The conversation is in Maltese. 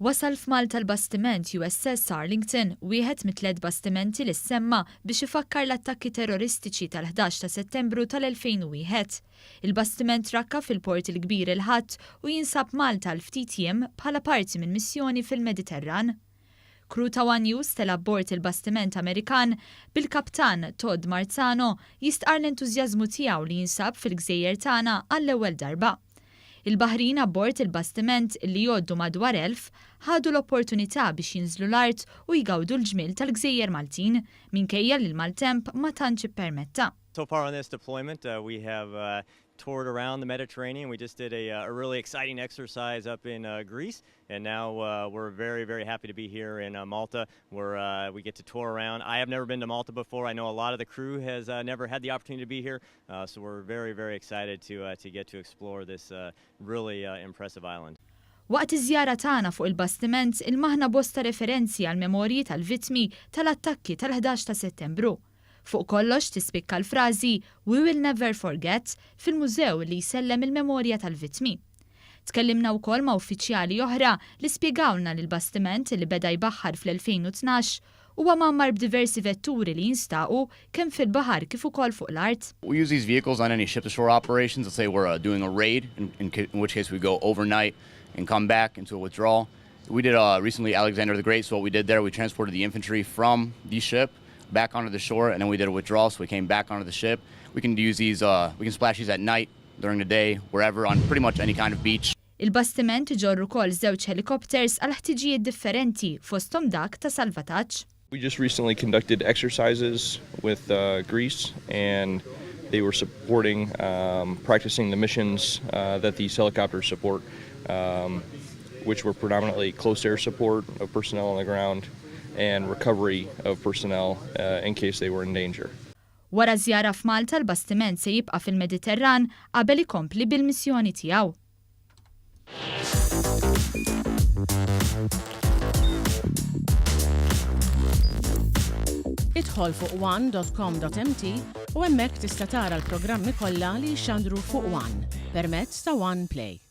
Wasal f'Malta l-bastiment USS Arlington, wieħed mit-tlett bastimenti li ssemma biex ifakkar l-attakki terroristiċi tal-11 ta' Settembru tal-2001. Il-bastiment trakka fil-Port il-Kbir il-Ħadd u jinsab Malta għal ftit jiem bħala parti minn missjoni fil-Mediterran. Crew ta' one News tela' abbord il-bastiment Amerikan bil-Kaptan Todd Marzano jistqarr l-entużjażmu tiegħu li jinsab fil-gżejjer tagħna għall-ewwel darba. Il-baħrin abbord il-bastiment, li jgħoddu madwar 1,000, ħadu l-opportunità biex jinżlu l-art u jgawdu l-ġmiel tal-gżejjer Maltin, minkejja li l-maltemp ma tantx ippermetta. So far on this deployment we have toured around the Mediterranean, we just did a really exciting exercise up in Greece and now we're very very happy to be here in Malta where we get to tour around. I have never been to Malta before, I know a lot of the crew has never had the opportunity to be here So we're very, very excited to, to get to explore this really impressive island. Waqt iż-żjara tagħna fuq il-bastiment ilmaħna bosta referenzi għall-memorji tal-vittmi tal-attakki tal-11 ta' Settembru. Fuq kollox tispikka l-frażi We will never forget fil-mużew li jsellem il-memorja tal-vittmi. Tkellimna wkoll ma' uffiċjali oħra li spjegawlna li l-bastiment li beda jbaħħar fl-2012 huwa mgħammar b'diversi vetturi li jinstaqu kemm fil-baħar kif ukoll fuq l-art. We use these vehicles on any ship-to-shore operations, let's say we're doing a raid, in, in, in which case we go overnight and come back into a withdrawal. We did uh, recently Alexander the Great, so what we did there, we transported the infantry from the ship back onto the shore, and then we did a withdrawal, so we came back onto the ship. We can use these, uh, we can splash these at night, during the day, wherever, on pretty much any kind of beach. Il-bastiment iġorr ukoll żewġ ħelikopters għal ħtiġijiet differenti fosthom dak ta' salvataġġ. We just recently conducted exercises with uh, Greece and they were supporting um, practicing the missions uh, that these helicopters support, um, which were predominantly close air support of personnel on the ground and recovery of personnel uh, in case they were in danger. Wara żjara f'Malta l-bastiment se jibqa' fil-Mediterran qabel ikompli bil-missjoni tiegħu. Idħol fuq one.com.mt u hemmhekk tista' tara l-programmi kollha li jixxandru fuq One permezz ta' One Play.